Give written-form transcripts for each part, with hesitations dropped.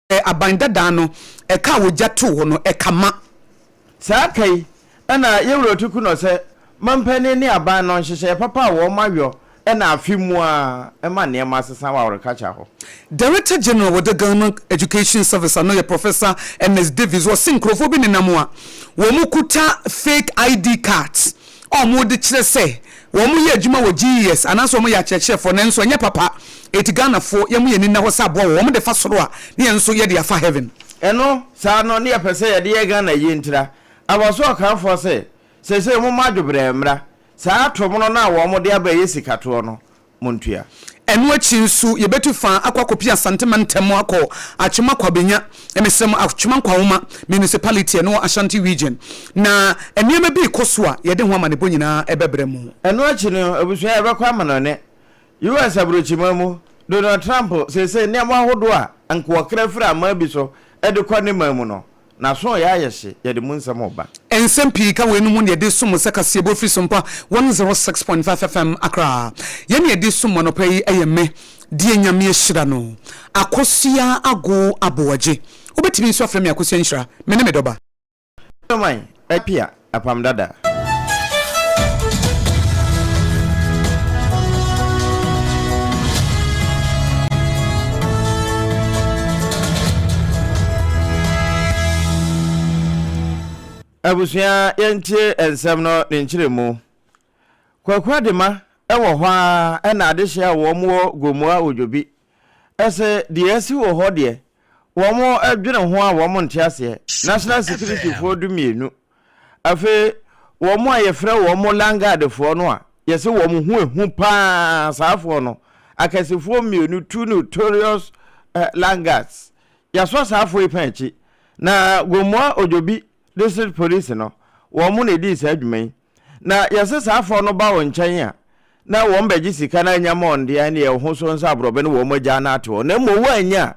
Aban dadaa no, ɛka a wɔgya too hɔ no, ɛka ma. Saa ka yi na Yɛwura Otuku no sɛ mampanin ne aban no nhyehyɛeɛ papa a wɔn ayɔ na afe mu ara ma nneɛma asesa wɔ aworekakyɛ hɔ. Director General wɔ The Ghana Education Service ano yɛ Professor Ernest Davies, ɔse nkurɔfoɔ bi nenam a wɔkuta fake ID cards a wɔde kyerɛ sɛ wɔyɛ adwuma wɔ GES anaasɛ wɔyɛ akyerɛkyerɛfoɔ nanso ɛnyɛ papa, enti Ghanafoɔ yɛmma yɛn ani nna hɔ sɛ aboa wɔ wɔn de fa soro a ne yɛn nso yɛde afa heaven. Ɛno saa no ne yɛpɛ sɛ yɛde yɛ Ghana yie ntira. Abɔso ɔkanfoɔ se, seesei momma adwobrɛɛ mmra. Saa tomono no a wɔn de aba ɛyɛ sikatoɔ no, montua. Ɛno akyi nso, yɛbɛtu fa akɔ akɔpia Asante mantam mu akɔ Atwema Kwabenya, mesrɛ mo, Atwema Nkwawoma Municipality, ɛno wɔ Ashanti Region. Na nneɛma bi rekɔ so a yɛde ho amanebɔ nyinaa bɛbrɛ mo. Ɛno akyi no, abusua, yɛbɛkɔ amanɔne, US. Aburokyiman mu. Donald Trump seesei nneɛma ahodoɔ a anka wɔkra firi aman bi so de kɔ ne man mu no, N'aso reyɛ ayɛ hye, yɛde mu nsɛm reba. Nsɛm pii ka weinom ho na yɛde som mo sɛ kaseɛbɔ firi Sompa 106.5 FM Accra. Yɛn na yɛde som mo anɔpa yi yɛ me, deɛ Nyame ahyira no, Akosua Ago Aboagye. Wobɛtumi nso afrɛ me Akosua Nhyira. Me ne me dɔba. Man, Apia, Apam Dada. Abusua yɛntie nsɛm no ne nkyerɛmu. Kwaku Adema wɔ hɔ ara na adehye a wɔn wɔ Gomoa Odwobi se deɛ asi wɔ hɔ deɛ wɔn dwene ho a wɔn nte aseɛ. National Security foɔ dumienu Afei wɔn a yɛfrɛ wɔn Landguardfoɔ no a yɛse wɔn ho ehu paa saafoɔ no, akɛsefoɔ mmienu, two notorious eh, Landguards, yɛasɔ saafoɔ yi pɛn akyi. Na Gomoa Ojobi District Police no, wɔn na ɛdii saa dwuma yi. Na yɛse saafoɔ no ba wo nkyɛn a, na wɔn bɛgye sika na anya ma wɔn deɛ ɛne ɛho so nsa aborɔbɛ no wɔn agya no ate hɔ. Na mmom woannya a,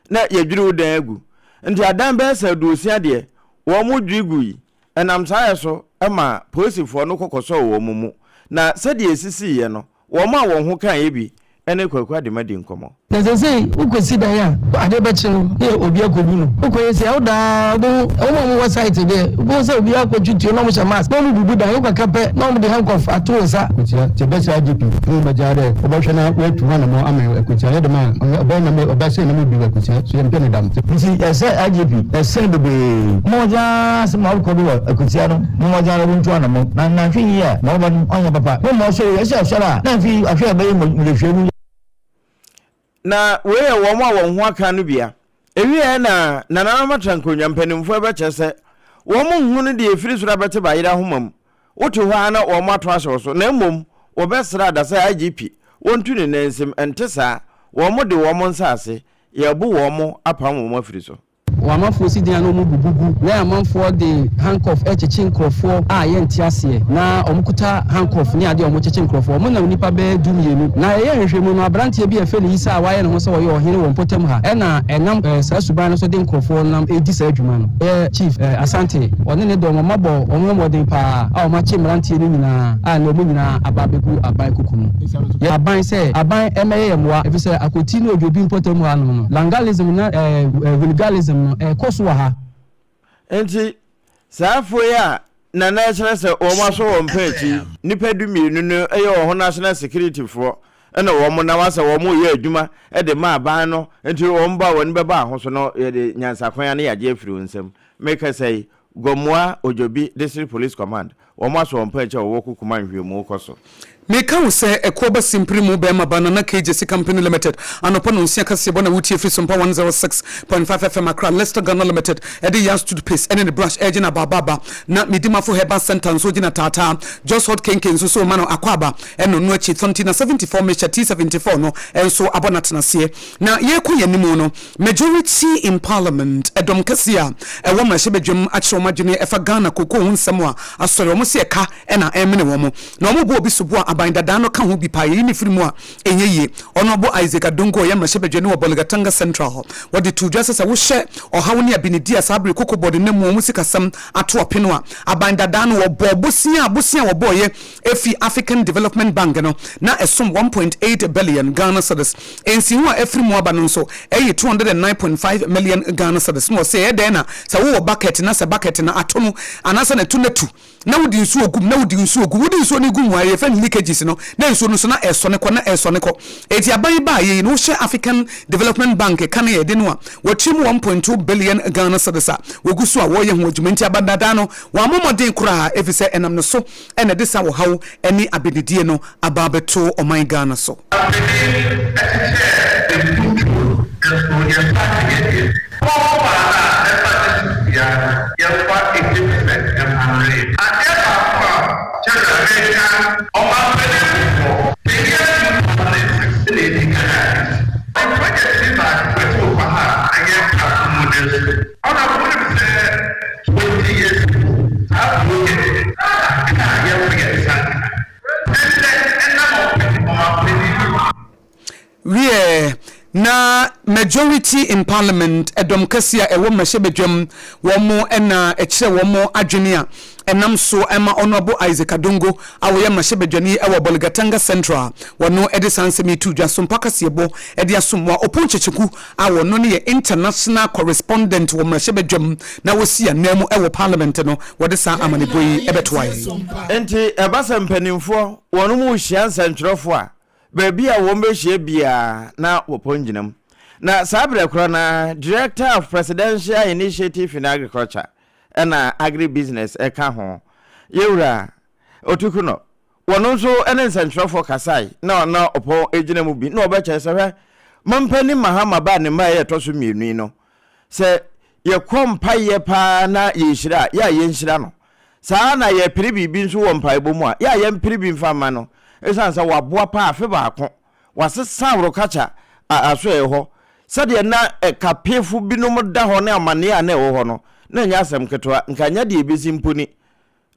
na yɛdwiri wo dan agu. Nti adan bɛyɛ sɛ aduosia deɛ, wɔdwiri gui. Ɛnam saa yɛ so ma polisifoɔ no kɔ kɔsɔɔ wɔn mu. Na sɛdeɛ ɛsisiiɛ no, wɔn a wɔn ho kaeɛ bi ne Kwaku Adema dii nkɔmmɔ. Na seesei wokɔsi dan a, adeɛ bɛkye no na obi akɔbu no. Wokɔyɛ sei a, wo daa wobɛhu, wɔn a wɔwɔ site deɛ, wobɛhu sɛ obi akɔtwe tuo na wɔhyɛ mask na wɔbubu dan, wokɔka pɛ na wɔde handcuff ato wo nsa. Akwatia, Ntsi ebɛsrɛ IGP na wɔbɛgyaa dɛ wɔbɔhwɛ na woetu ho anamɔn ama hɛn Akwatia, ɔnnyɛ dɛm a ɔnnyɛ ɔbɛyɛ nam ɔbɛsɛɛ nam bio wɔ Akwatia, so yɛmmpɛ no dɛm. Ntsi yɛsrɛ IGP, yɛsrɛ beberee, mo mbɔdzen ara sɛ ma ɔrokɔ do wɔ Akwatia no, mo mbɔdzen ara wontu anamɔn, na annhwɛ yie a ma ɔba no ɔnnyɛ papa. Mo mma ɔsɔr yi, yɛsɛ ɔsɔr a na afei ɔhwɛ a ɔbɛyɛ mogyahwiegu. Na wei yɛ wɔn a wɔn ho aka no bia. Ewieɛ na nananom atra nkonnwa, mpanimfoɔ bɛkyerɛ sɛ wɔn nhunu deɛ ɛfiri soro abɛte bayerɛ ahoma mu. Wote hɔ ara na wɔn ato ahyɛ wo so, na mmom wɔbɛsrɛ ada sɛ IGP wɔntu ne nan nsim, ɛnte saa, wɔn de wɔn nsaase, yɛrebo wɔn apam wɔn afiri so. Wɔ amanfoɔ si dan a na wɔn bubu gu, na amanfoɔ de handcuff rekyekye nkorɔfoɔ a yɛnte aseɛ, na wɔn kuta handcuff ne adeɛ a wɔn kyekye nkorɔfoɔ, wɔn nam nnipa bɛyɛ du mmienu. Na yɛyɛ nhwehwɛmu no, abranteɛ bi a yɛfrɛ no Isa a wayɛ ne ho sɛ ɔyɛ ɔhene wɔ mpɔtam ha na ɛnam saa suban no so de nkorɔfoɔ nam redi saa dwuma no. Yɛ Chief Asante, ɔne ne dɔm, wɔn abɔ wɔn ho mmɔden paa a wɔn akye mmeranteɛ no nyinaa a nnɛ wɔn nyinaa aba abɛgu aban kuku mu. Yɛ aban sɛ aban mmɛyɛ yɛn mmoa efisɛ Akoti ne Odwobi mpɔtam ha nom no, Langalism na Hooliganism no ɛrekɔ so wɔ ha. Enti, saa afoe yi a na na ɛkyerɛ sɛ wɔasɔ wɔn pɛ akyi nnipa dumienu no yɛ wɔn ho national security foɔ na wɔn nam asɛ wɔn reyɛ adwuma de ma aban no nti wɔn ba wɔn ani bɛba ho so no yɛde nyansakwan ano yɛagye afiri wɔn nsam. Mekasa yi, Gomoa Ojobi District Police Command, wɔn asɔ wɔn pɛ akyi a wɔwɔ Kukuma nhwehwɛmu kɔ so. Meka wo sɛ ɛkoɔ ba simpiri mu bɛɛma ba Nana Kay Gyasi Company Limited anɔpa nonsia kaseɛbɔ na wotie firi Sompa 106.5 FM Accra Leicester Ghana Limited ɛde Yas Toothpaste ɛne ne brush ɛregye no abaabaaba na Medimafo Herbal Centre nso gyina taataa Jos Hot Kenke nso so rema no akwaaba ɛno no akyi Thonti na 74 Mixture T74 no nso abɔ no atenaseɛ na yɛrekɔ yɛn anim no Majority in Parliament ɛdɔm kɛseɛ a ɛwɔ mmarahyɛbadwam akyerɛ wɔn adwene ɛfa Ghana kokoo ho nsɛm a asɔre wɔn se ɛka na ɛmene wɔn na wɔbɔ obi sobo a. aban dadaa no ka ho bi paa, yɛyi no firi mu a ɛnyɛ yie. Honourable Isaac Adongo a ɔyɛ mmarahyɛbadwani wɔ Bolgatanga Central, wɔde too dwa sɛ sɛ wohyɛ ɔhaw ne abinidi a saa bere Cocoa Board nam mu wɔn sikasɛm ato ape no a, aban dadaa no wɔbɔɔ bosea a bosea a wɔbɔeɛ firi African Development Bank no na ɛsom 1.8 billion Ghana cedis. Nsiho a afiri mu aba no nso ɛyɛ 209.5 million Ghana cedis. Na ɔse ɛyɛ dɛn na sɛ wowɔ bucket na sɛ bucket no ato no anaasɛ na ɛto no atu na wode nsuo gu mu na wode nsuo gu mu, wode nsuo no gu mu a yɛfrɛ no leakages no na nsuo no nso na ɛresɔne kɔ na ɛresɔne kɔ. Enti aban yi baeɛ yi no wohyɛ African Development Bank ka no yɛde no a wɔatua mu 1.2 billion Ghana cedis a wɔgu so a wɔreyɛ ho adwuma. Enti aban dada no wɔammɔ mmɔden koraa ɛfiri sɛ ɛnam ne so na ɛde saa ɔhaw ne abenedie no aba abɛto ɔman Ghana so. Ɔpanin hyehyɛɛ mfuturo nso yɛmfa nyɛ deɛ. Pɔn baa no a ɛfa ne so biara no yɛmfa 80% mfa mmrɛ yɛn. Adeɛ baako a General meka, Ɔmanpanin foforɔ, the year 2006 na yɛdi kan ayɛ. Project bi baa Kwati Okwaha a ɛyɛ Nkaso mu nso. Honourable wonim sɛ 20 years ago saa project no na aka a yɛmfa yɛn nsa nka. Ɛnnɛ ɛnam ɔmanpanin no. Wiɛ, na majority in parliament, ɛdɔm kɛse a ɛwɔ mmarahyɛbadwam, wɔn na ɛkyerɛ wɔn adwene a ɛnam so ma Honourable Isaac Adongo a ɔyɛ mmarahyɛbadwani wɔ Bolgatanga Central, wɔno de saa nsɛm yi too dwa so mpa kaseɛbɔ de asom wɔ Opon Kyekyeku a ɔno ne yɛ International Correspondent wɔ mmarahyɛbadwam na ɔsi ananmu wɔ Parliament no, wɔde saa amanebɔ yi bɛtoae. Enti ɛba sɛ mpanimfoɔ wɔnom rehyia nsɛntwerɛfoɔ a, baabi a wɔn bɛhyia biara na wɔpɔn gyina mu. Na saa berɛ korɔ no ara, Director of Presidential Initiative in Agriculture ɛna Agribusiness ɛka ho, Yɛwura Otukunor, wɔno nso ne nsɛntwerɛfoɔ kasae na na ɔpɔn gyina mu bi na ɔbɛkyerɛ sɛ hwɛ, Mampanin Mahama baa ne mmaeɛ a ɛtɔ so mmienu yi no, sɛ yɛkɔ mpaeɛ paa na yɛrehyira a, yɛ a yɛnhyira no. Saa ara na yɛrepere biribi nso wɔ mpaebɔ mu a, yɛ a yɛmpere bi mfa mma no, ɛsiane sɛ waboa paa afe baako, wasesa aworokakya a asoɛeɛ hɔ, sɛdeɛ na kapefo binom da hɔ ne amanneɛ a na ɛwɔ hɔ no, na ɛnyɛ asɛm ketewa, nka ɛnyɛ deɛ ɛbɛsi mpo ni.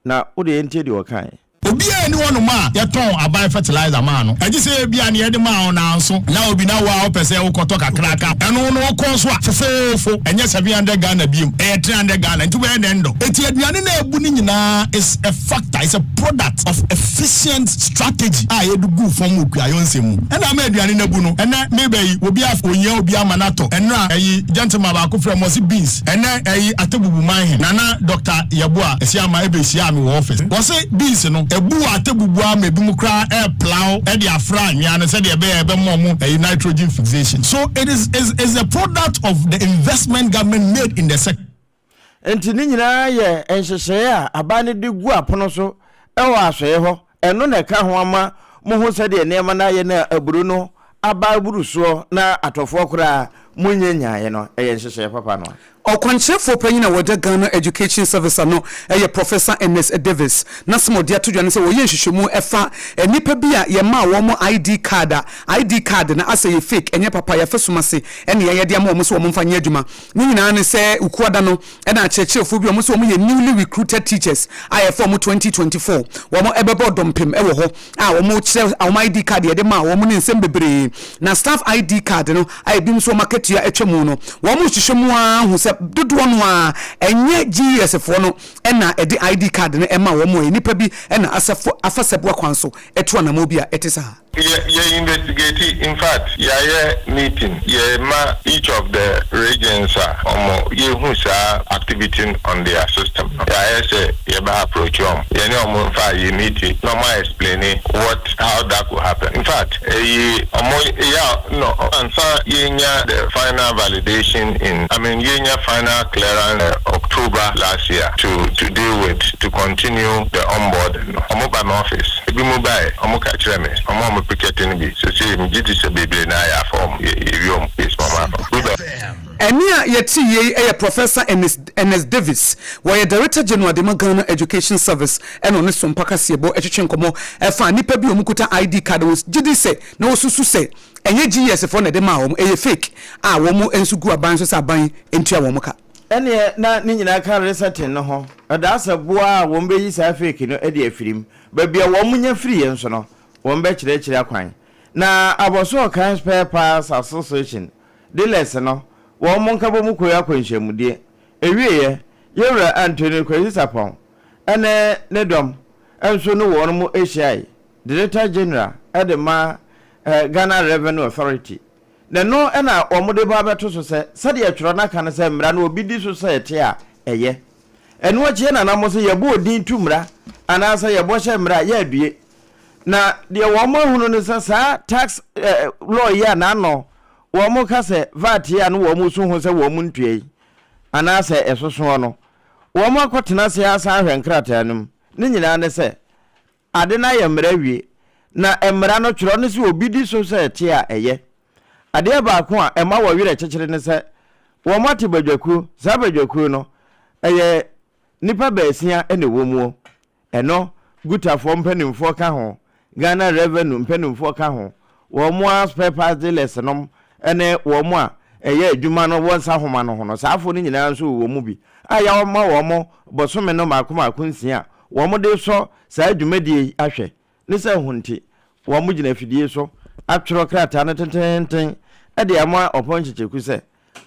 Na wo deɛ yɛntie deɛ ɔkaeɛ. Obiara nni hɔnom a yɛtɔn aban fertilizer maa no, agye sɛ ebia nea yɛde maa wo no ara nso na obi na wo a wopɛ sɛ wokɔtɔ kakra ka ɛno no wokɔ nso a fofoofo, ɛnyɛ 700 Ghana biom, ɛyɛ 300 Ghana, nti wobɛyɛ dɛn dɔ? Enti aduane no a abu no nyinaa is a factor, is a product of efficient strategy a yɛde guu fam wɔ kuayɔ nsɛm mu ɛna ama aduane no abu no. Ɛnnɛ meba yi, obi a ohia obi ama no atɔ, ɛnnora ɛyi gentleman baako frɛɛ me ɔse beans, Ɛnɛ ɛyi Atebubu man he Nana Doctor Yeboah Asiamah ɛbɛhyiaa me wɔ office. Wɔse beans no ɛbu wɔ Atebubu ara ma ebinom koraa ɛɛplow ɛde afra anwea no sɛdeɛ ɛbɛyɛ a ɛbɛma ɔmo ɛyi nitrogen fixation. So it is is is a product of the investment government made in the sector. Enti ne nyinaa yɛ nhyehyɛe a aban no de gu apono so wɔ asoɛe hɔ. Ɛno na ɛka ho ama mohu sɛdeɛ nneɛma no ayɛ na aburo no aba aburu soɔ na atɔfoɔ koraa monnya nnyaeɛ no. Ɛyɛ nhyehyɛe papa no a. Ɔkwankyerɛfoɔ panyin a ɔda Ghana Education Service ano yɛ Professor Ernest Davis. N'asɛm a ɔde ato dwa ne sɛ wɔyɛɛ nhwehwɛmu ɛfa nnipa bi a yɛmaa wɔn ID card a ID card no asɛ yɛ fake, ɛnyɛ papa, yɛafa sum ase na yɛde ama wɔn sɛ wɔmfa nyɛ adwuma. Ne nyinaa ne sɛ Wukuada no na akyerɛkyerɛfoɔ bi a wɔn nso wɔyɛ newly recruited teachers a yɛfa wɔn 2024 wɔn bɛbɔ dɔmpem wɔ hɔ a wɔkyerɛ wɔn ID card yɛde maa wɔn ne nsɛm bebree na staff ID card no a ebi nso wɔn akatua atwa mu no wɔn hwehwɛ mu ara hu sɛ dodoɔ no ara ɛnyɛ GES foɔ no na ɛde ID card no ɛma wɔn a nnipa bi na asafo afa sɛboa kwan so ɛto anamɔ bi a ɛte saa. Yɛ yɛ investigate infact yɛayɛ meeting yɛ ma each of the regions a ɔmo yɛ hu saa activity no on their system no yɛayɛ sɛ yɛ bɛ approach ɔmo yɛ ne ɔmo infact yɛ meeti na ɔmo a explaini what how that could happen infact eyi ɔmo yɛ a no ansa yɛ nya the final validation in I mean yɛ nya final clearance October last year to to deal with to continue the onboarding no ɔmo ba me office. Ebinom bae, wɔka kyerɛɛ me, wɔn a wɔpekɛte no bi. Seesei migye di sɛ bebree no ara yɛ afa wɔn, yɛawie wɔn case ma wɔafa. Rudolf. Ɛnne a yɛte yei yɛ Professor Ernest Ernest Davis. Wɔyɛ Director General de ma Ghana Education Service ɛna ɔne Sompa Kaseɛbɔ twetwe nkɔmmɔ ɛfa nnipa bi a wɔkuta ID card a wɔgye di sɛ na wɔsusu sɛ ɛnyɛ GES foɔ na ɛde maa wɔn, ɛyɛ fake a wɔn nso gu aban so sɛ aban ntua wɔn ka. Ɛneɛ na ne nyinaa ka resetting no ho. Ɛdaa sɛ boa a wɔn bɛyi saa fake no de afiri mu. Baabi a wɔn nya firiiɛ nso no, Wɔbɛkyerɛkyerɛ akwan. Na Abɔso Ɔkan Spare Parts Association dealers no, wɔn nkabɔmu kuo akɔ nhyiamudie. Ɛwieɛ, Yɛwura Anthony Kwasi Sarpong ne ne dɔm nso ne wɔn hyiae, Director General de ma Ghana Revenue Authority. Na ɛno na wɔde ba abɛto so sɛ, sɛdeɛ twerɛ no aka no sɛ mmara no obi di so sɛ ɛte a, ɛyɛ. Ɛno akyi ɛna na mo sɛ yɛbɔ odin tu mmara anaasɛ yɛbɔ hyɛ mmara a, yɛadue. Na deɛ wɔn ahunu ne sɛ saa tax eh, law yi a n'ano wɔn ka sɛ VAT yi a no wɔn su ho sɛ wɔn ntua yi anaasɛ ɛsosoɔ no, wɔn akɔtena ase asan ahwɛ nkrataa no mu. Ne nyinaa ne sɛ Ade no ayɛ mmara awie, na mmara no twerɛ no sɛ obi di so sɛ ɛte a, ɛyɛ. Adeɛ baako a ɛma wɔ werɛ kyekyere ne sɛ, wɔate badwakuo, saa badwakuo no, ɛyɛ nnipa baasia na ɛwɔ muo. Ɛno, Gutafoɔ mpanimfoɔ ka ho, Ghana Revenue mpanimfoɔ ka ho, wɔn ara spare parts dealers nom ne wɔn a ɛyɛ adwuma no wɔ nsa homa no ho no, saa afoɔ no nyinaa nso wɔ mu bi a yɛama wɔn bosome no mmaako mmaako nsia a wɔde resɔ saa dwumadie yi ahwɛ ne sɛ ho nti wɔgyina afidie so atwerɛ krataa no tenteenten de ama Ɔpɔn Kyekyeku sɛ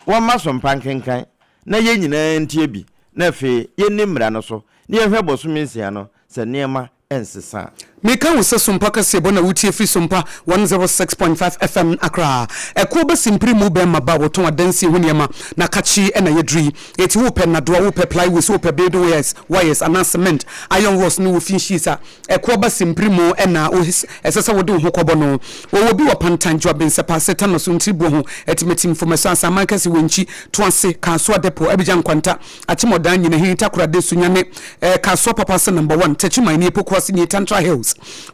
wɔmma so mpa nkenkan na yɛn nyinaa ntie bi na afei yɛnni mmara no so na yɛnhwɛ bosome nsia no sɛ nneɛma nsesa a. Meka wo sɛ Sompa kaseɛbɔ na wotie firi Sompa 106.5 FM Accra. Ɛkoɔ bɛsi mpire mu bɛɛma ba wɔtɔn adansie ho nneɛma na kakye na yɛduru yi. Eti wopɛ nnadoa, wopɛ plywood, wopɛ building wires, wires anaa cement, iron rods ne roofing sheets a, ɛkoɔ bɛsi mpire mu na ɛsɛ sɛ wode wo ho kɔbɔ no. Wɔwɔ bi wɔ Pantan, Juaben, Sɛpase, Tanoso, Ntiribuo ho, Atimatim, Mfomɛso, Asaman Kɛse, Wenchi, Toase, Kasoa Depot, Abidjan Nkwanta, Akyemɔdan, Nyinahin, Takoradi, Sunyani, eh, Kasoa Papa ase Number One, Techiman, Nie Pokuase, Nie Tantra Hills,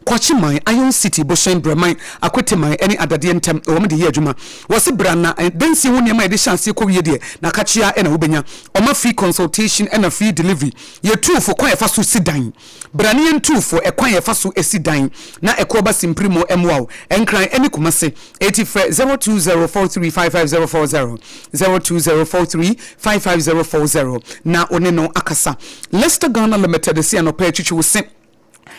Kwakyeman, Iron City, Bohyɛn, Brɛman, Akweteman ne Adadeɛ ntam wɔn de yɛ adwuma. Wɔse bra na eh, dansie ho nneɛma a yɛde hyɛ aseɛ kɔwie deɛ, na akakyea na wobɛnya. Ɔma free consultation ɛna free delivery. Yɛtuu fo kwan a yɛfa so si dan. Bra ne yɛntuu fo ɛkwan a yɛfa so si dan na ɛkoɔ ba simpiri mu mmoa wo. Nkran ne Kumase. Eti frɛ 0204355040, 0204355040 na wo ne no akasa. Leicester Ghana Limited se anɔpa yi twitwi wo se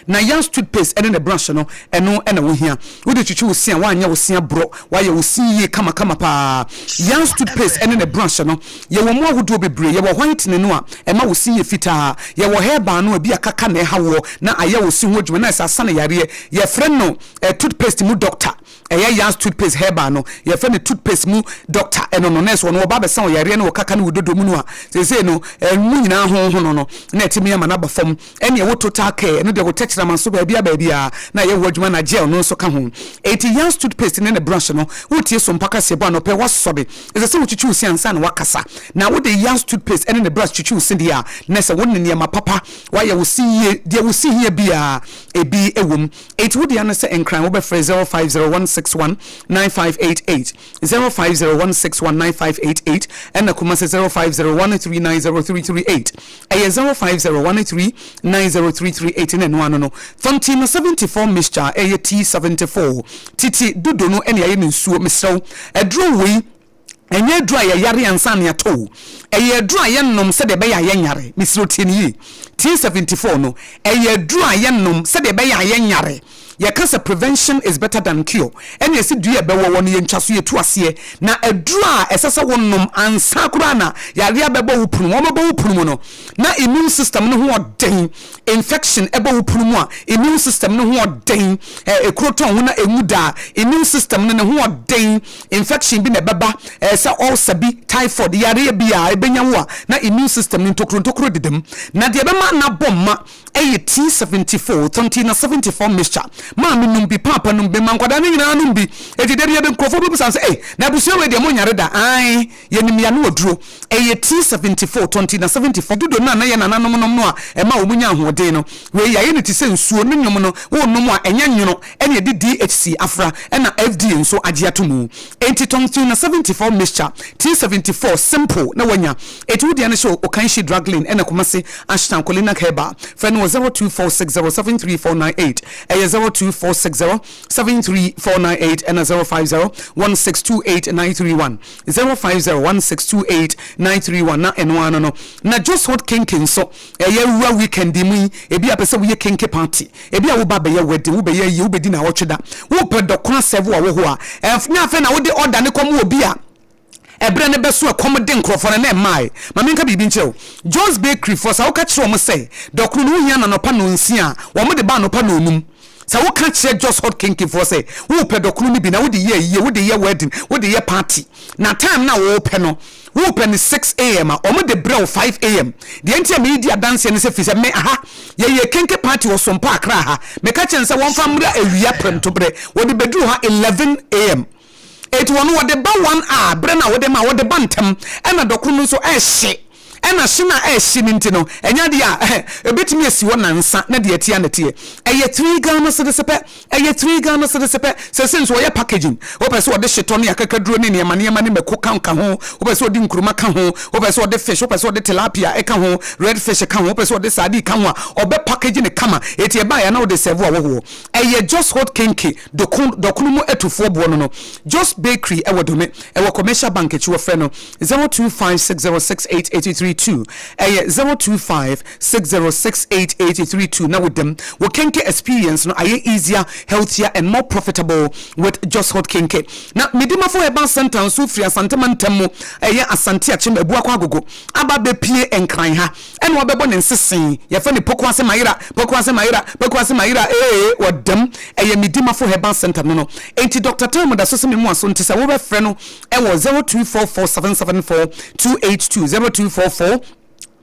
na Yas toothpaste ne ne brush no, ɛno na wohia. Wode twitwi wo se a, woanyɛ wo se aborɔ, woayɛ wo se yie kamakama paa. Yas toothpaste ne ne brush no, yɛwɔ mu ahodoɔ bebree. Yɛwɔ whitening no a ɛma wo se yɛ fitaa. Yɛwɔ herbal no a ebi a kaka na ɛha woɔ na ayɛ wo se ho adwuma na ɛsɛ asa no yareɛ. Yɛfrɛ no toothpaste mu doctor. Ɛyɛ Yas toothpaste herbal no, yɛfrɛ no toothpaste mu doctor, ɛno no, nurse wɔ no, wɔba abɛsa wo yareɛ ne wo kaka ne wo dodo mu no a, seesei no, ɛmu nyinaa honhono no, na ɛtumi ama no aba fam. Ɛne ɛwɔ total care, ɛno deɛ wo tɛkyerɛma so baabia baabia na ɛyɛ ho adwuma na gel no nso ka ho. Enti Yas toothpaste ne ne brush no, woretie Sompa kaseɛbɔ anɔpɛ, woasɔre, ɛsɛ sɛ wotwitwi wo se ansa na woakasa. Na wode Yas toothpaste ne ne brush twitwi wo se deɛ a, na ɛsɛ wo ne nneɛma papa, woayɛ wo se yie, deɛ wo se hia biara, ebi wɔ mu. Enti wo dea ne sɛ Nkran wobɛfrɛ 0501619588, 0501619588, ɛna Kumasi 0501390338. Ɛyɛ 0501390338 na ɛno ano no. Thontima 74 mixture a ɛyɛ T74 titi dodo no ɛna yɛayɛ no nsuo. Mesrɛ wo, aduro wei Ɛnyɛ aduru a yɛyare ansa na yɛatɔ o. Ɛyɛ aduru a yɛnom sɛdeɛ ɛbɛyɛ a yɛnyare. Mesrɛ wo tie no yie. T74 no, ɛyɛ aduru a yɛnom sɛdeɛ ɛbɛyɛ a yɛnyare. Yɛka sɛ prevention is better than cure. Ɛna yɛse dua a ɛbɛwɔ wɔ no yɛntwa so, yɛtu aseɛ. Na aduru a ɛsɛ sɛ wonom ansa koraa na yareɛ abɛbɔ wo pono mu. Wɔbɛbɔ wo pono mu no, na immune system no ho ɔden. Infection bɔ wo pono mu a, immune system no ho ɔden. Ekuro tɔn ho na ɛnwu da a, immune system no ne ho ɔden. Infection bi na ɛbɛba, ɛɛ sɛ ulcer bi, typhoid, yareɛ bi a ɛbɛnya wo a, na immune system no ntokuro ntokuro deda mu. Na deɛ ɛbɛma no abɔ mma yɛ T74, Tontina 74 mixture. Maame nom bi, paapa nom bi, ma nkwadaa no nyinaa nom bi. Enti da biara nkurɔfoɔ bɛbisa no sɛ, Ei, na abusua wei deɛ monyare da? Aane, yɛnim yɛano aduro. Ɛyɛ T74, Tontina 74, dodo no a na yɛn nananom nom no a ɛma wɔn nya ahoɔden no. Wei yɛayɛ no te sɛ nsuo, ne nom no, worenom a ɛnyɛ nwono. Ɛna yɛde DHC afra ɛna FDA nso agye ato mu. Enti Tongtuna 74 mixture, T74. 94 simple na wanya. Eti wo deɛ no hyɛ Okanshi Drug Lane ɛna Kumasi Ashtown Kolinak Herbal. Frɛ no wɔ 0246073498 ɛyɛ 0246073498 ɛna 0501628931 0501628931 na ɛno ara no no. Na Jos Hot Kenke nso ɛyɛ wura weekend yi mu yi ebi a pɛ sɛ woyɛ kenke party ebi a woba bɛyɛ wedding wobɛyɛ ayie wobɛdi naawɔtwe da wopɛ dɔkono asɛvo a wɔ hɔ a ɛnyɛ afei na wode order no kɔma obi a Ɛberɛ no bɛso ɛkɔm de nkurɔfoɔ no na ɛmmaeɛ. Ma menka biribi nkyerɛ wo. John's Bakery foɔ, sɛ woka kyerɛ wɔn sɛ dɔkono no wohia no anɔpa nnɔnsia a, wɔde ba anɔpa nnɔnnum. Sɛ woka kyerɛ Jos Hot Kenke foɔ sɛ worepɛ dɔkono no bi na wode yɛ ayie, wode yɛ wedding, wode yɛ party, na time no a worepɛ no, worepɛ no 6am a, wɔde brɛ wo 5am. Deɛ nti a meredi adanseɛ ne sɛ, firi sɛ me aha, yɛyɛɛ kenke party wɔ Sompa Accra ha. Meka kyerɛɛ no sɛ wɔmfa mmra awia prɛmtoberɛ. Wɔde bɛduruu ha 11am. Enti wɔn wɔde ba wɔn a berɛ no a wode ma wɔde ba ntɛm, ɛna dɔkono no nso ɛhye, ɛna hye no a ɛhye no nti no ɛnyɛ adeɛ a ɛbɛtumi asi hɔ nansa na deɛ ɛteɛ na ɛteɛ. Ɛyɛ 3 Ghana cedis pɛ, ɛyɛ 3 Ghana cedis pɛ. Seesei nso wɔyɛ packaging, wopɛ sɛ wɔde hyetɔ ne akakaduro ne nneɛma nneɛma ne mako ka ka ho, wopɛ sɛ wɔde nkuruma ka ho, wopɛ sɛ wɔde fish, wopɛ sɛ wɔde tilapia ka ho, red fish ka ho, wopɛ sɛ wɔde sardine ka ho a, ɔbɛ package no kama. Enti ɛbaeɛ a na wode serve awɔhoɔ. Ɛyɛ Just Hot Kenke Doko dɔkono mu atufoɔ boɔ no no Jos Bakery ɛwɔ Dome ɛwɔ Commercial Bank akyi wɔfrɛ no 0256068832 ɛyɛ 0256068832 na wodam wo kenke experience no ayɛ easier, healthier and more profitable with Jos Hot Kenke. Na Medimafo Herbal Centre nso firi Asante mantam mu ɛyɛ Asante Akyem Abuakwa Agogo aba abɛpue Nkran ha Ɛna wabɛbɔ ne nsesee, yɛfrɛ no Pokuase Mayera, Pokuase Mayera, Pokuase Mayera ee, ɔdam, ɛyɛ me Dimafo Herbal Centre no no. Enti Doctor Tam da so sɛ me moa so nti sɛ wobɛfrɛ no ɛwɔ 0244 774 282, 0244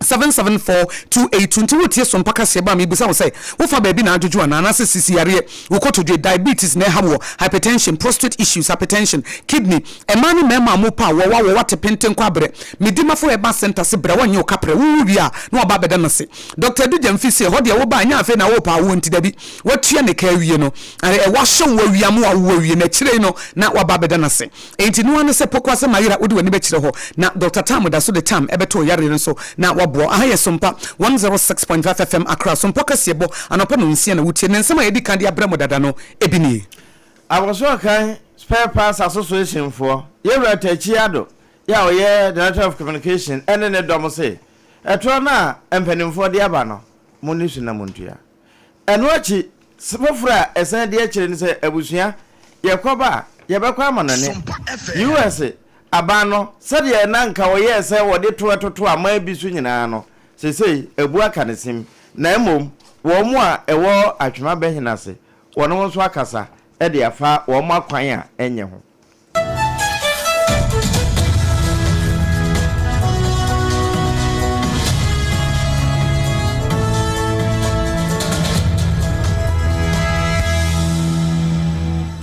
774 282. Nti woretie Sompa kaseɛbɔ a mebisa wo sɛ wofa baabi na adwodwo anaa anaasɛ sisi yareɛ, wo kotodwe, diabetes na ɛha woɔ, hypertension, prostate issues, hypertension, kidney, Mmaa ne mmarima a mopɛ a wɔwɔ awɔwɔ ate penten kɔ abrɛ. Me Dimafo Herbal Centre se brɛ wɔnyɛ wo kaprɛ, wo wu wie a na waba abɛda no ase. Doctor Adu Gyamfi se ɛhɔ deɛ woba a ɛnyɛ afei na worepɛ awoɔ nti dabi, watua ne ka awie no, ɛɛ wahyɛ wo awie ama wawo awie na akyire yi no na waba abɛda no ase. Enti no ara ne sɛ Pokuase Mayera wode w'ani bɛkyerɛ hɔ na Doctor Tam da so de Tam ɛbɛto wo yareɛ no so na waboa wo. Aha yɛ Sompa 106.5 FM Accra, Sompɔ Kaseɛbɔ, anɔpa nonsia na wotie. Ne nsɛm a yɛadi kan de abrɛ mo dada no bi nie. Abɔsoɔ kan Spare Parts Association foɔ, Yɛwura Takyi Addo yi a ɔyɛ Director of Communication ne ne dɔm se, ɛtoɔ no a mpanimfoɔ de aba no, monni so na montua. Ɛno akyi, foforɔ a ɛsan di akyire ne sɛ abusua, yɛkɔba a, yɛbɛkɔ amanɔne. US aban no, sɛdeɛ na anka wɔyɛɛ sɛ wɔde toɔ toto aman bi so nyinaa no, seesei abu aka ne sem, na mmom wɔn a ɛwɔ Atwema Bɛhene ase Wɔne wo nso akasa de afa wɔn akwan a ɛnyɛ ho.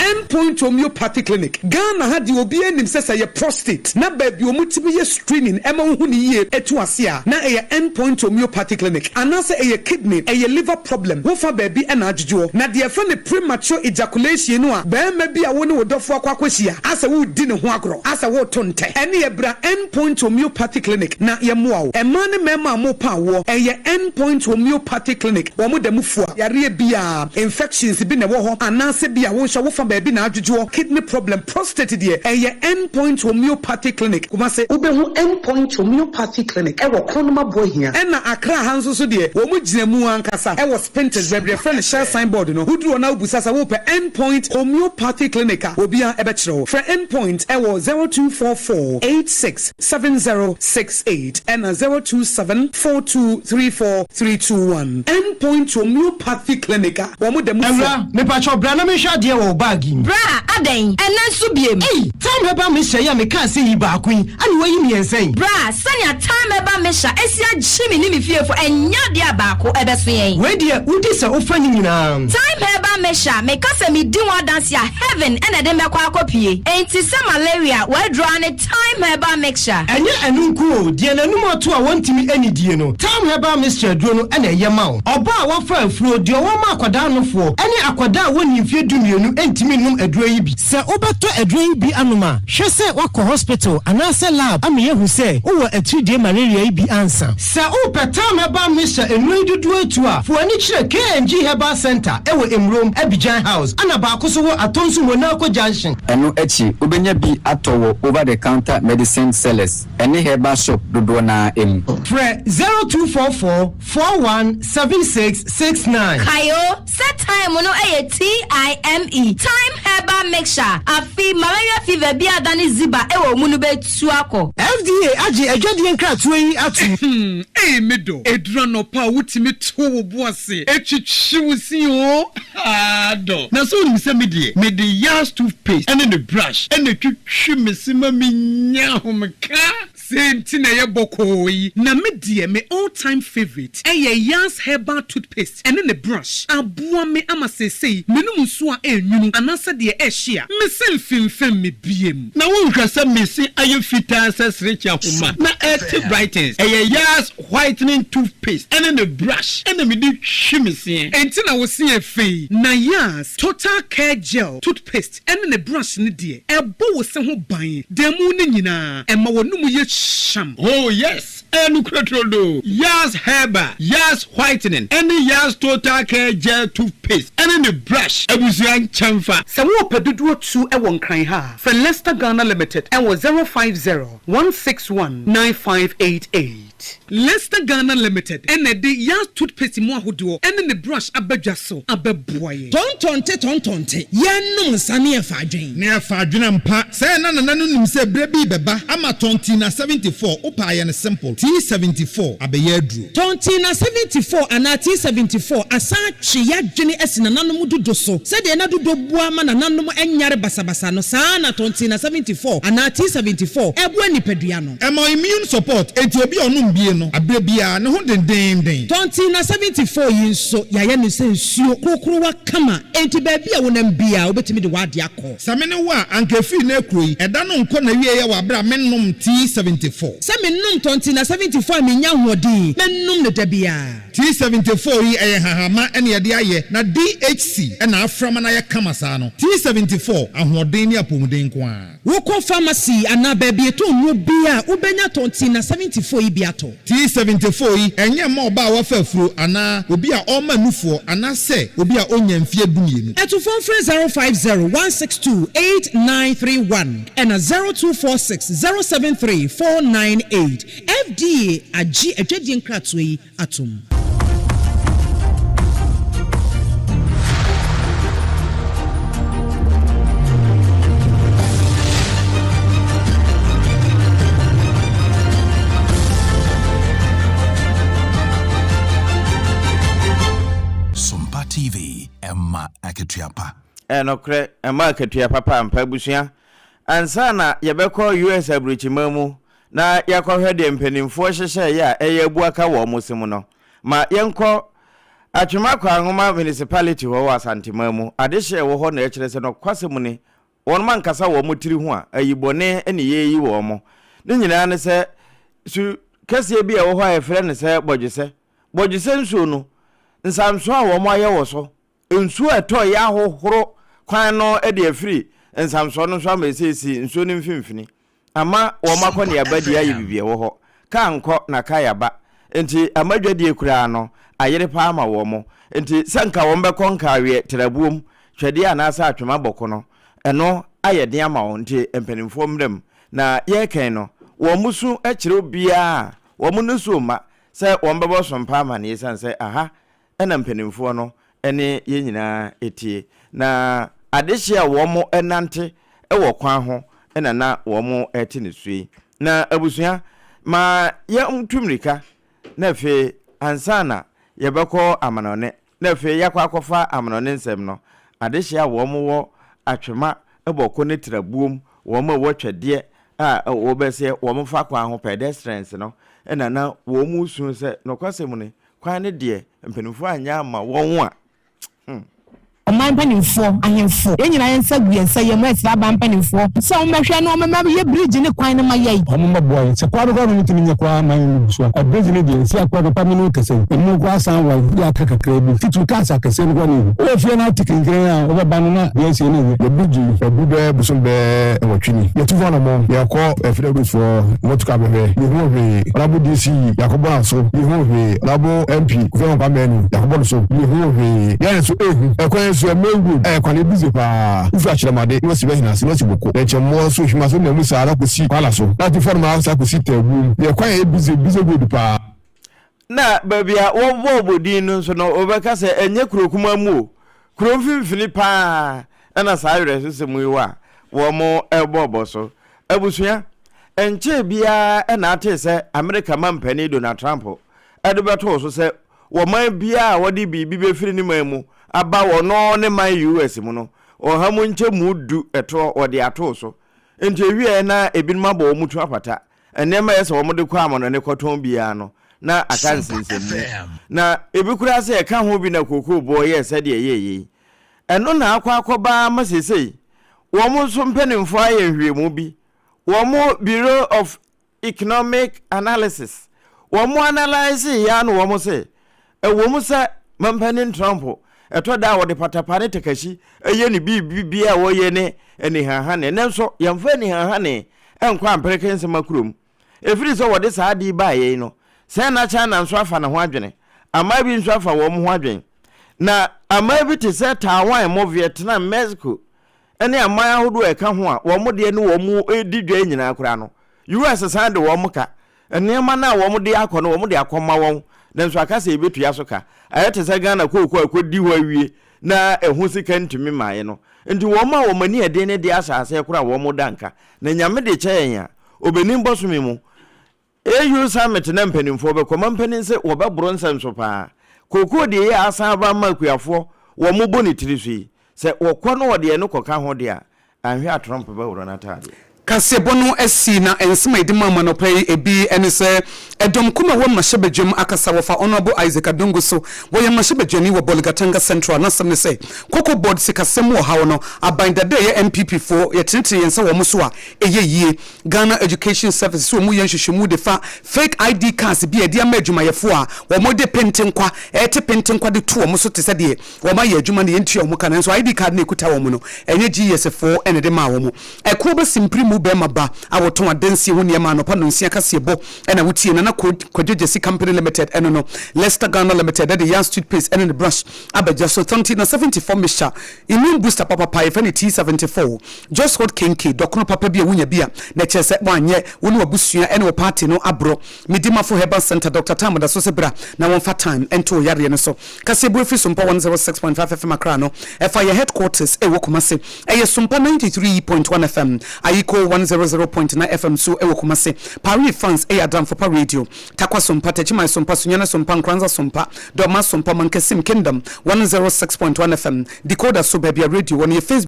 End Point Homeopathy Clinic, Ghana ha deɛ obiara nim sɛ sɛ ɛyɛ prostate na baabi a wɔtumi yɛ screening ma wohu no yie tu ase a na ɛyɛ End Point Homeopathy Clinic anaasɛ ɛyɛ kidney, ɛyɛ liver problem, wofa baabi na adwodwoɔ. Na deɛ yɛfrɛ no premature ejaculation no a barima bi a wo ne wo dɔfoɔ akɔ akɔhyia asɛ woredi ne ho agorɔ, asɛ woreto ntɛ, ɛneɛ bra End Point Homeopathy Clinic na yɛmmoa wo. Mmaa ne mmarima a mopɛ awoɔ, ɛyɛ End Point Homeopathy Clinic, wɔn da mu fua yareɛ biara, infections bi na ɛwɔ hɔ anaasɛ bi a wo nso wofa baabi na adwodwoɔ, kidney problem, prostate deɛ, ɛyɛ End Point Homeopathy Clinic, Kumasi. Wobɛhu End Point Homeopathy Clinic wɔ Kronum Aboahia. Ɛna Accra ha nso so deɛ, wɔn gyina mu ankasa wɔ Spintex, baabi a yɛfrɛ no Shell sign board no. Woduru hɔ na wobisa sɛ wopɛ End Point Homeopathy Clinic a, obiara bɛkyerɛ wo. Frɛ End Point wɔ 0244 86 7068 ɛna 027 4234 321. End Point Homeopathy Clinic a wɔn da mu fua. Awura, mepakyɛw bra na menhwɛ adeɛ wɔ wo bag yi mu. Bra, adɛn? Ɛnnɛ nso biem? Ei! Thyme Herbal Mixture yi a mekaa sɛ yi baako yi, ɛna woayi mmiɛnsa yi? Bra, sɛnea Thyme Herbal Mixture asi agye me ne me fiefo, ɛnyɛ adeɛ a baako bɛso yɛn. Wei deɛ, wodi sɛ wofa ne nyinaa. Thyme Herbal Mixture, meka sɛ medi ho adanse a, heaven na ɛde me bɛkɔ akɔpue. Enti sɛ malaria, w'aduro ara ne Thyme Herbal Mixture. Ɛnyɛ ɛno nko o, deɛ n'anum ato a wɔntumi nnidie no, Thyme Herbal Mixture aduro no na ɛyɛ ma wo. Ɔbaa a wafa afuro, deɛ ɔwɔ ma akwadaa anofoɔ, ne akwadaa a wɔnnii mfeɛ dumienu ntumi nnom aduro. aduro yi bi. Sɛ wobɛtɔ aduro yi bi anom a, hwɛ sɛ woakɔ hospital anaasɛ lab ama yɛahu sɛ wowɔ atiridie malaria yi bi ansa. Sɛ wopɛ Thyme Herbal Mixture nnuro yi dodoɔ atu a, fa w'ani kyerɛ KNG Herbal Centre wɔ Emurom, Abidjan House, ɛna baako nso wɔ Atonsu Monaco Junction. Ɛno akyi, wobɛnya bi atɔ wɔ over the counter medicine sellers ne herbal shop dodoɔ no ara mu. Frɛ 0244 41 76 69. Kae o, sɛ thyme no yɛ TIME, Thyme Herbal Mixture, afe malaria fever bi a adane ziba wɔ wo mu no bɛtu akɔ. FDA agye adwadie nkratoɔ yi atom. Hmm, ei me dɔ, ɛduru anɔpa a wotumi to wo bo ase twitwi wo se oo, haa dɔ. Na sɛ wonim sɛ me deɛ, mede Yas toothpaste ne ne brush na ɛtwitwi me se ma menya ahomeka. Sei nti na ɛyɛ bɔkɔɔ yi. Na me deɛ me all time favourite ɛyɛ Yas herbal toothpaste ɛne ne brush. Aboa me ama seesei menom nsuo a ɛnwunu anaasɛ deɛ ɛhye a, me se mfemfem me biem. Na wonhwɛ sɛ me se ayɛ fitaa sɛ serekye ahoma na ɛte brightens. Ɛyɛ Yas whitening toothpaste ɛne ne brush ɛna mede twi me seɛ. Enti na wo se yɛ fɛ yi. Na Yas total care gel toothpaste ɛne ne brush no deɛ, ɛbɔ wo se ho ban da mu no nyinaa, ɛma w'anomu yɛ hyeam. Oh yes, ɛyɛ nokorɛ turodoo. Yas Herbal, Yas Whitening ɛne Yas Total Care Gel Toothpaste ɛne ne brush abusua nkyɛnfa. Sɛ worepɛ dodoɔ tu wɔ Nkran ha a, frɛ Lester Ghana Limited wɔ 050 161 9588. Lester Ghana Limited na ɛde Yas Toothpaste mu ahodoɔ ne ne brush aba dwa so abɛboa yɛn. Tɔntɔnte tɔntɔnte, yɛnnom nsa ne yɛfa adwen. Ne yɛfa adwen ampa. Sɛɛ na Nana no nim sɛ berɛ bi rebɛba ama Tɔntina 74, wopɛ a yɛ no simple, T74 abɛyɛ aduro. Tɔntina 74 anaa T74 asan atwe y'adwene asi nananom dodo so. Sɛdeɛ na dodo boa ma nananom nyare basabasa no, saa ara na Tɔntina 74 anaa T74 boa nipadua no. Ɛma immune support, enti obi a ɔnom bie no, aberɛ biara, ne ho dendeenden. Tɔntina 74 yi nso, yɛayɛ no sɛ nsuo korokorowa kama, enti baabi a wonam biara, wobɛtumi de w'adeɛ akɔ. Sɛ me ne wo a, anka ɛfiri nnɛ rekuro yi, ɛda no nkɔ n'awieɛ wɔ aberɛ a mennom T74. Sɛ menom Tɔntina 74 a mennya ahoɔden, mɛnom no da biara. T74 yi, ɛyɛ nhahamma na yɛde ayɛ, na DHC na afra ma no ayɛ kama saa no. T74, ahoɔden ne apɔmuden nko ara. Wokɔ pharmacy anaa baabi yɛtɔn nnuro biara a, wobɛnya Tontina 74 yi bi atɔ. T74 yi, ɛnyɛ mma ɔbaa a wafa afuro anaa obi a ɔrema nufoɔ anaasɛ obi a ɔnnya mfeɛ dumienu. Atufoɔ mfrɛ 050 162 8931 ɛna 0246 073 498. FDA agye adwadie nkratoɔ yi atom. Sompa TV, ɛma akatua pa. Ɛyɛ nokorɛ, ɛma akatua papa ampa. Abusua, ansa na yɛbɛkɔ US aburokyiman mu na yɛakɔhwɛ deɛ mpanimfoɔ hyehyɛeɛ a ɛyɛ abuaka wɔ wɔn se mu no, ma yɛnkɔ Atwema Kwanwoma Municipality hɔ wɔ Asanteman mu. Adehyeɛ a ɛwɔ hɔ na ɛkyerɛ sɛ nɔkwasɛm ni, wɔn ankasa wɔn tiri ho a, ayi bɔne ne yɛreyi wɔn. Ne nyinaa ne sɛ, su kɛseɛ bi a ɛwɔ hɔ a yɛfrɛ no sɛ bɔdwesɛ. Bɔdwesɛ nsuo no, nsamsoɔ a wɔayɛ wɔ so, Nsuo a ɛtɔeɛ ahohoro kwan no de afiri nsamsoɔ no so ama ɛsiesie nsuo no mfimfini ama wɔn akɔneaba die ayɛ biribi ɛwɔ hɔ. Kaa nkɔ na kaa aba. Enti ama dwadie koraa no ayere paa ama wɔn. Enti sɛ nka wɔn bɛkɔ Nkaaweɛ, Trabuom, Twɛdeɛ anaasɛ Atwem abɔko no, ɛno ayɛ den ama wɔn. Nti mpanimfoɔ mmra mu. Na yɛrekɛn no, wɔn su kyerɛ obiara a wɔn nisuo mma sɛ wɔn bɛbɔ sompa amaneɛ ɛsiane sɛ aha na mpanimfoɔ no ne yɛn nyinaa tie. Na adehyeɛ a wɔnante wɔ kwan ho na na wɔte ne so yi. Na abusua, ma yɛntu mmirika na afei ansa na yɛbɛkɔ amanɔne, na afei yɛakɔ akɔfa amanɔne nsɛm no, adehyeɛ a wɔwɔ atwema bɔko ne trabuom, wɔn a ɛwɔ twɛdeɛ a wɔbɛsɛ wɔfa kwan ho, pedestrians no, na na wɔresu sɛ, nokwasɛm ni, Kwan no deɛ, mpanimfoɔ anyɛ amma wɔn a, hmm. Ɔman mpanimfoɔ, ahemfo, yɛn nyinaa yɛn nsa gu yɛn nsa yam resrɛ aban mpanimfoɔ sɛ wɔmmɛhwɛ na wɔmmɛma yɛ bridge ne kwan no ma yɛn. Wɔn mmɛboa yɛn. Sɛ kwan no koraa na wɔntumi nyɛ koraa ma yɛn no so a, bridge no deɛ, ɛsi akora papa me ne wo kasa yi, emu koraa san wa yi aka kakraa bi. Titiriw cars akɛseɛ no koraa na ɛhu. Wowɔ fie na wote kenkren a, wobɛba no na deɛ asie no nyɛ. Yɛ bridge yi, abu bɛyɛ bosom bɛyɛ nwɔtwe ni. Yɛtu fo anamɔn, yɛkɔ Federal Roads foɔ, wɔtu kaa bɛhwɛ, yɛnhuu hwee. Honourable DC, yɛakɔbɔ no so, yɛnhuu hwee. Honourable MP, Kofi Amankwah Manu, yɛakɔbɔ no so, yɛnhuu hwee. Yɛn nso ehu. Ɛkwan yi nso, yɛ main road, ɛyɛ kwan busy paa. Wofi Akyerɛmade na wasi Bɛhinase na wasi Boko, Nkyɛmmoɔ nso, Hwima so nam mu saa ara kɔsi Kwala so, na atu fam ara saa kɔsi Taabuom. Yɛ kwan a ɛyɛ busy, busy road paa. Na baabi a wɔbɔɔ din no nso no, wɔbɛka sɛ ɛnyɛ kuro kumaa mu o, kuro mfimfini paa na saa awerɛhosɛm yi wɔ a wɔrebɔbɔ so. Abusua, ɛnkyɛe biara na atee sɛ Amerika mampanin Donald Trump de bɛtoo so sɛ wɔ man biara a wɔde biribi bɛfiri ne man mu aba ɔno ne man US mu no, ɔha mu nkyɛmu du ɛtoɔ wɔde atoo so. Nti ɛwieɛ na ebinom abɔ wɔn tu apata. Nneɛma a ɛyɛ sɛ wɔde kɔ amannɔne kɔtɔn biara no, na aka nsensɛnmu. Na ebi koraa sɛ ɛka ho bi na kookoo boɔ yɛɛ sɛdeɛ ɛyɛeɛ yi. Ɛno na akɔ akɔba ara ma seesei wɔn nso mpanimfoɔ ayɛ nhwehwɛmu bi. Wɔn Bureau of Economic Analysis, wɔn analyse yɛ ara na wɔn se, ɛwom sɛ Mampanin Trump, ɛtɔ da a ɔde patapa ne takahyi yɛ ne biribiara a ɔyɛ ne anihanhane, nanso yɛmfa anihanhane nkɔ ampereke nsɛmma kurom. Ɛfiri sɛ wɔde saa ade yi baeɛ yi no, sɛn na China nso afa ne ho adwene? Aman bi nso afa wɔn ho adwene. Na aman bi te sɛ Taiwan mo, Vietnam, Mexico, ne aman ahodoɔ a ɛka ho a wɔn deɛ ne wɔn redi dwa nyinaa koraa no, US san de wɔn ka. Nneɛma no a wɔn de akɔ no, wɔn de akɔma wɔn, nanso aka sɛ yɛbɛtua so ka. Ayɛ te sɛ Ghana kooko a ɛkɔdi hɔ awie na ɛho sika ntumi mmaeɛ no. Nti wɔn a wɔn ani yɛ den no deɛ ahyɛ aseɛ koraa a wɔn da nka. Na Nyame de kyɛ yɛn a, Obenin bɔsome mu, AU summit na mpanimfoɔ bɛkɔ, mampanin se wɔbɛboro nsɛm so paa. Kookoo deɛ yi a asan aba ama akuafoɔ wɔn bɔ ne tiri so yi, sɛ wɔkɔ na wɔde ɛno kɔka ho deɛ a, anhwɛ a Trump bɛworɔ n'ataadeɛ. Kaseɛbɔ no asi na nsɛm a yɛde maa mo anɔpa yi ebi ne sɛ ɛdɔm kum a ɛwɔ mmarahyɛbadwam akasa wɔfa Honourable Isaac Adongo so wɔyɛ mmarahyɛbadwani wɔ Bolgatanga Central n'asɛm ne sɛ Cocoa Board sikasɛm mu ɔhaw no aban dada a ɛyɛ NPP foɔ yɛtenetene yɛn nsa wɔ wɔn so a ɛyɛ yie Ghana Education Service sɛ wɔyɛ nhwehwɛmu de fa fake ID cards bi a yɛde ama adwumayɛfoɔ a wɔde pentenkwa ɛrete pentenkwa de to wɔn so te sɛ deɛ wɔayɛ adwuma na yɛntua wɔn ka nanso ID card no a ɛkuta wɔn no ɛnyɛ GES foɔ na ɛde maa wɔn. Ɛkoɔ bɛsi mpire mu bɛrima ba a wɔtɔn adansie ho nneɛma anɔpa nnɔnsia kaseɛbɔ na wotie Nana Kwadwo Gyasi Company Limited ɛno no Lester Ghana Limited ɛde Yas Toothpaste ɛne ne brush aba gya so Tɔnti na 74 mixture immune booster papapa yɛfrɛ no T74 Just Hot Kenke dɔkono papa bi a wonya bi a na ɛkyerɛ sɛ woanyɛ wo ne w'abusua ne wo party no aborɔ Medimafo Herbal Centre Doctor Tam da so sɛ bra na wɔmfa time nto wo yareɛ no so Kaseɛbu afiri Sompa 106.5 FM Accra no ɛfa yɛn headquarters ɛwɔ Kumasi ɛyɛ Sompa 93.1 FM Ayiko 100.9 FM nso ɛwɔ Kumasi Paris France ɛyɛ Adamfo Pa Radio Tarkwa Sompa Techiman Sompa Sunyani Sompa Nkoranza Sompa Dormaa Sompa Mankasim Kingdom 106.1 FM Decoder so baabi a radio wɔ no yɛ Facebook.